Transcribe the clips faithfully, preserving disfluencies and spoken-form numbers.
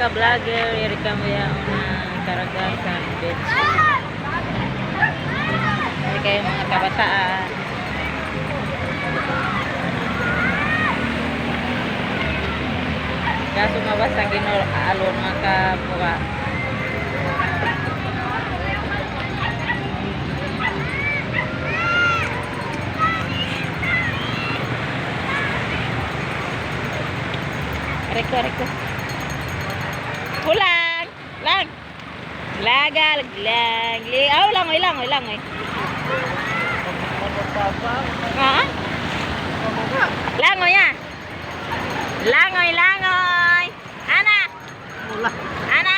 Vlogger, yari kami yaun ha Caragasan Beach. Yari kami manga kabataan. Kasu mabasa ginul alun maka buka. Reko, reko. Pulang. Lang. Laga, lang. Li-, aw, langoy, langoy, langoy. Ha? Langoy, ah. Langoy, langoy. Ana. Wala. Ana.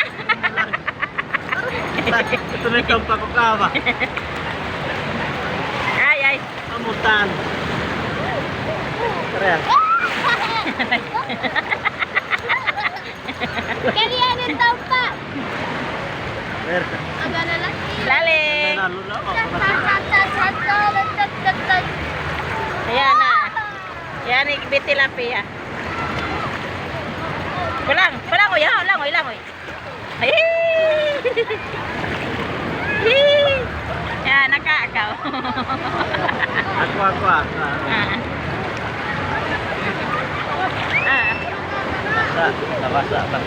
Ito na yung tampak ko ka ba? Ay, ay. Amutan. Kaya. Kaya yan yung tampak. Mer. Aga na lang. Lalim. Nalula ko. Ayan na. Yan, igbit tilapia. Kulang, kulang, uy, ha? Langoy, langoy. Ay! Yan, nakakaw. Aqua, aqua, aqua. Ah. Ah. Basa, nabasa pa.